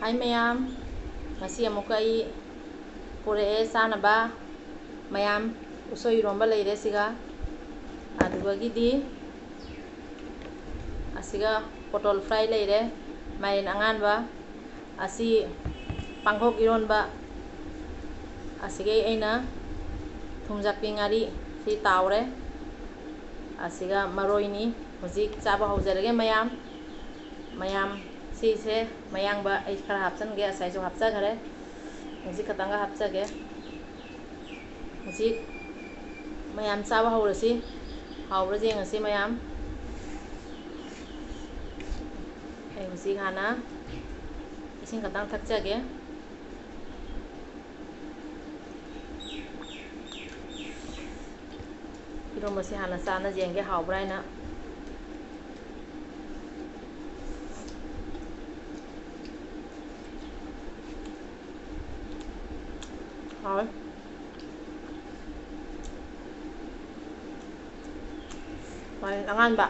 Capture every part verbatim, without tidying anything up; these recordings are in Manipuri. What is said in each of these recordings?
ꯍꯥꯏ ꯃꯌꯥꯝ, ꯉꯁꯤ ꯑꯃꯨꯛꯀ ꯑꯩ ꯄꯨꯔꯛꯑꯦ ꯆꯥꯅꯕ꯫ ꯃꯌꯥꯝ, ꯎꯁꯣꯏ ꯏꯔꯣꯝꯕ ꯂꯩꯔꯦ ꯁꯤꯒ, ꯑꯗꯨꯗꯒꯤꯗꯤ ꯑꯁꯤꯒ ꯄꯣꯇꯣꯜ ꯐ꯭ꯔꯥꯏ ꯂꯩꯔꯦ, ꯃꯥꯏꯔꯦꯟ ꯑꯉꯥꯟꯕ, ꯑꯁꯤ ꯄꯥꯡꯈꯣꯛ ꯏꯔꯣꯟꯕ, ꯑꯁꯤꯒꯤ ꯑꯩꯅ ꯊꯨꯝꯖꯥꯛꯄꯤ ꯉꯥꯔꯤ ꯁꯤ ꯇꯥꯎꯔꯦ, ꯑꯁꯤꯒ ꯃꯔꯣꯏꯅꯤ꯫ ꯍꯧꯖꯤꯛ ꯆꯥꯕ ꯍꯧꯖꯔꯒꯦ ꯃꯌꯥꯝ꯫ ꯃꯌꯥꯝ, ꯁꯤꯁꯦ ꯃꯌꯥꯡꯕ ꯑꯩ ꯈꯔ ꯍꯥꯞꯆꯤꯟꯒꯦ, ꯉꯁꯥꯏꯁꯨ ꯍꯥꯞꯆꯈꯔꯦ, ꯍꯧꯖꯤꯛ ꯈꯛꯇꯪꯒ ꯍꯥꯞꯆꯒꯦ꯫ ꯍꯧꯖꯤꯛ ꯃꯌꯥꯝ ꯆꯥꯕ ꯍꯧꯔꯁꯤ, ꯍꯥꯎꯕ꯭ꯔꯥ ꯌꯦꯡꯉꯁꯤ ꯃꯌꯥꯝ꯫ ꯑꯩ ꯍꯧꯖꯤꯛ ꯍꯥꯟꯅ ꯏꯁꯤꯡ ꯈꯛꯇꯪ ꯊꯛꯆꯒꯦ꯫ ꯏꯔꯣꯝꯕꯁꯦ ꯍꯥꯟꯅ ꯆꯥꯅ ꯌꯦꯡꯒꯦ, ꯍꯥꯎꯕ꯭ꯔꯥ ꯍꯥꯏꯅ꯫ ꯍꯥꯎꯋꯦ꯫ ꯃꯥꯏꯔꯦꯟ ꯑꯉꯥꯟꯕ꯫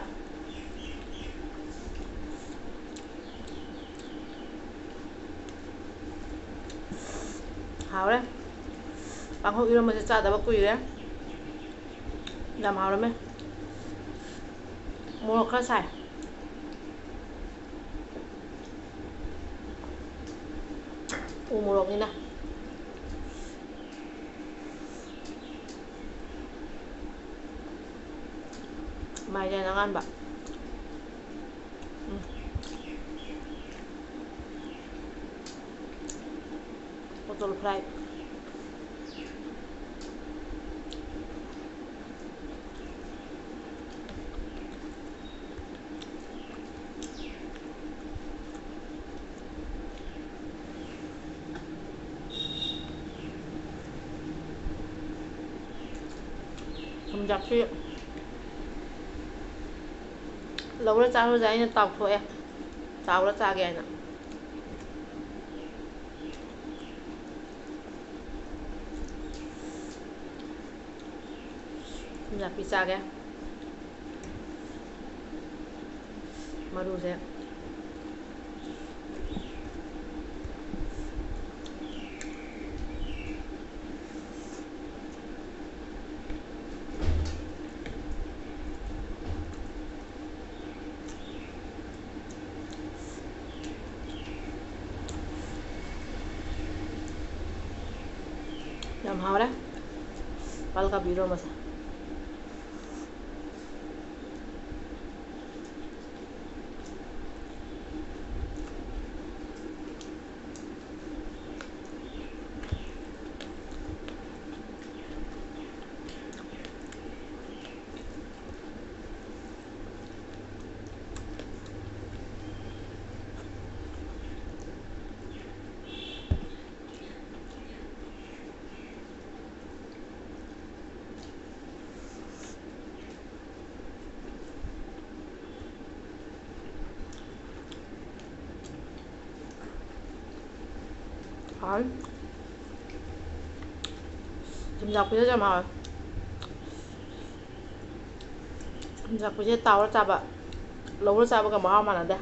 ꯍꯥꯎꯔꯦ꯫ ꯄꯥꯡꯈꯣꯛ ꯏꯔꯣꯝꯕꯁꯦ ꯆꯥꯗꯕ ꯀꯨꯏꯔꯦ꯫ ꯌꯥꯝ ꯍꯥꯎꯔꯝꯃꯦ꯫ ꯃꯣꯔꯣꯛ ꯈꯔ ꯁꯥꯏ꯫ ꯎ ꯃꯣꯔꯣꯛꯅꯤꯅ꯫ ꯃꯥꯏꯔꯦꯟ ꯑꯉꯥꯟꯕ꯫ ꯎꯝ꯫ ꯄꯣꯇꯣꯜ ꯐ꯭ꯔꯥꯏ꯫ ꯊꯨꯝꯖꯥꯛꯁꯤ ꯂꯧꯔ ꯆꯥꯔꯨꯁꯦ, ꯑꯩꯅ ꯇꯥꯎꯊꯣꯛꯑꯦ, ꯇꯥꯎꯔ ꯆꯥꯒꯦ ꯍꯥꯏꯅ꯫ ꯊꯨꯝꯖꯥꯛꯄꯤ ꯆꯥꯒꯦ꯫ ꯃꯔꯨꯁꯦ ꯍꯥꯎꯔꯦ꯫ ꯄꯥꯜ ꯀꯕꯤ ꯏꯔꯣꯝꯕꯁꯦ꯫ ꯍꯥꯎꯋꯤ꯫ ꯊꯨꯝꯖꯥꯛ ꯄꯤꯖꯁꯦ ꯌꯥꯝ ꯍꯥꯎꯋꯦ꯫ ꯊꯨꯝꯖꯥꯛ ꯄꯤꯖ ꯇꯥꯎꯔ ꯆꯥꯕ, ꯂꯧꯔ ꯆꯥꯕꯒ ꯃꯍꯥꯎ ꯃꯥꯟꯅꯗꯦ꯫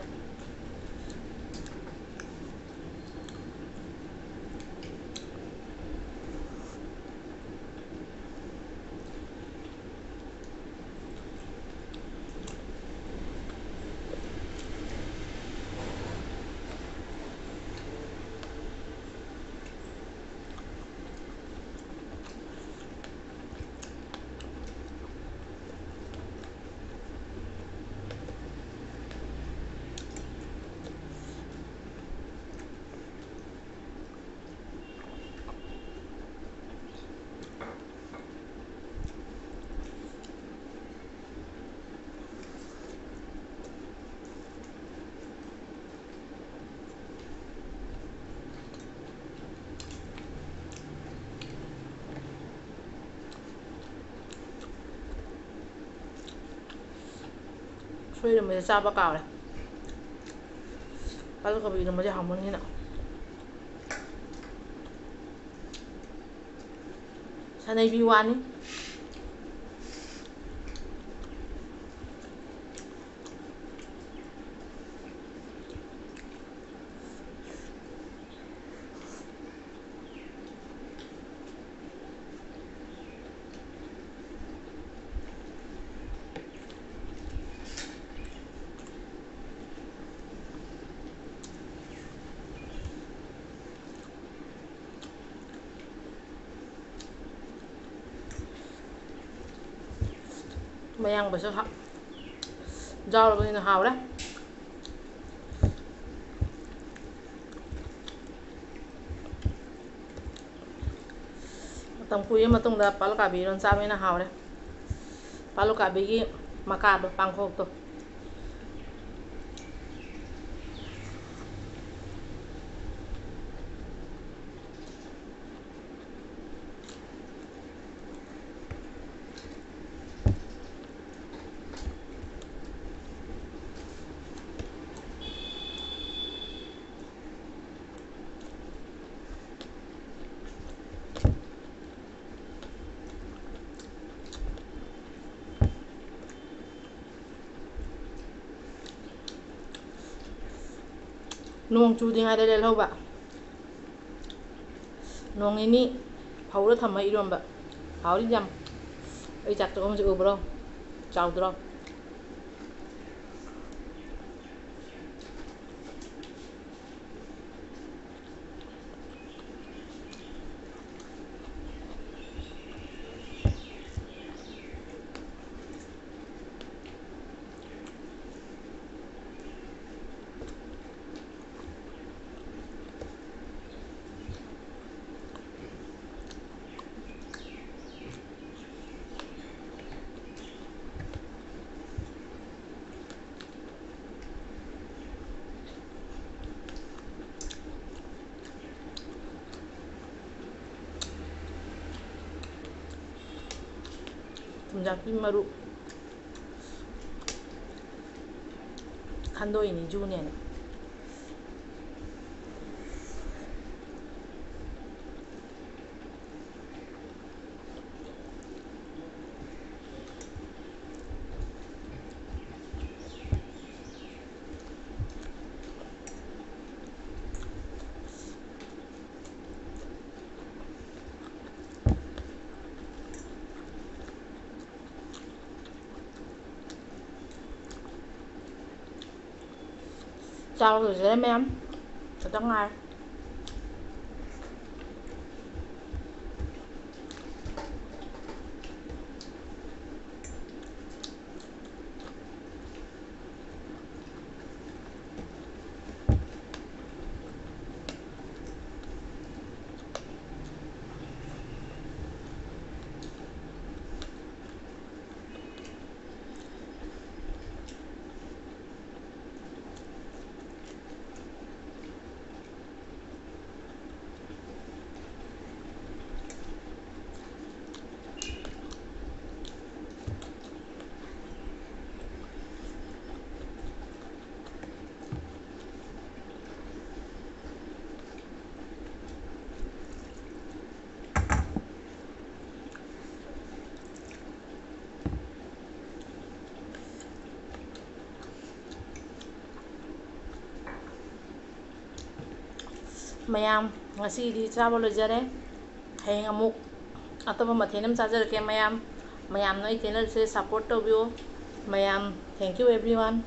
ꯁꯣꯏꯔꯝꯕꯁꯦ ꯆꯥꯕ ꯀꯥꯎꯔꯦ꯫ ꯄꯥꯜ ꯀꯣꯕꯤ ꯏꯔꯣꯝꯕꯁꯦ ꯍꯥꯎꯃꯟꯒꯤꯅ꯫ ꯁꯅꯩꯕꯤ ꯋꯥꯅꯤ꯫ ꯑꯌꯥꯡꯕꯁꯨ ꯍꯥꯞ-, ꯌꯥꯎꯔꯕꯅꯤꯅ ꯍꯥꯎꯔꯦ꯫ ꯃꯇꯝ ꯀꯨꯏꯔ ꯃꯇꯨꯡꯗ ꯄꯥꯂꯨꯀꯥꯕꯤ ꯏꯔꯣꯟ ꯆꯥꯕꯅꯤꯅ ꯍꯥꯎꯔꯦ꯫ ꯄꯥꯂꯨꯀꯥꯕꯤꯒꯤ ꯃꯀꯥꯗꯣ, ꯄꯥꯡꯈꯣꯛꯇꯣ꯫ ꯅꯣꯡ ꯆꯨꯗ꯭ꯔꯤꯉꯩꯗ ꯂꯦꯜꯍꯧꯕ꯫ ꯅꯣꯡ ꯅꯤꯅꯤ ꯐꯧꯔ ꯊꯝꯕ ꯏꯔꯣꯝꯕ꯫ ꯍꯥꯎꯔꯤ ꯌꯥꯝ꯫ ꯑꯩ ꯆꯥꯛ ꯆꯥꯛꯈꯨꯝꯁꯦ ꯎꯕ꯭ꯔꯣ? ꯆꯥꯎꯗ꯭ꯔꯣ? ꯊꯨꯝꯖꯥꯛꯄꯤ ꯃꯔꯨ ꯈꯟꯗꯣꯛꯏꯅꯤ ꯖꯨꯅꯦꯅ꯫ ꯆꯥꯕ ꯂꯣꯏꯖꯔꯦ ꯃꯌꯥꯝ, ꯈꯤꯇꯪ ꯉꯥꯏꯔꯦ꯫ ꯃꯌꯥꯝ, ꯉꯁꯤꯒꯤꯗꯤ ꯆꯥꯕ ꯂꯣꯏꯖꯔꯦ꯫ ꯍꯌꯦꯡ ꯑꯃꯨꯛ ꯑꯇꯣꯞꯄ ꯃꯊꯦꯜ ꯑꯃ ꯆꯥꯖꯔꯛꯀꯦ ꯃꯌꯥꯝ꯫ ꯃꯌꯥꯝꯅ ꯑꯩ channelꯁꯦ support ꯇꯧꯕꯤꯌꯨ꯫ ꯃꯌꯥꯝ, thank you everyone꯫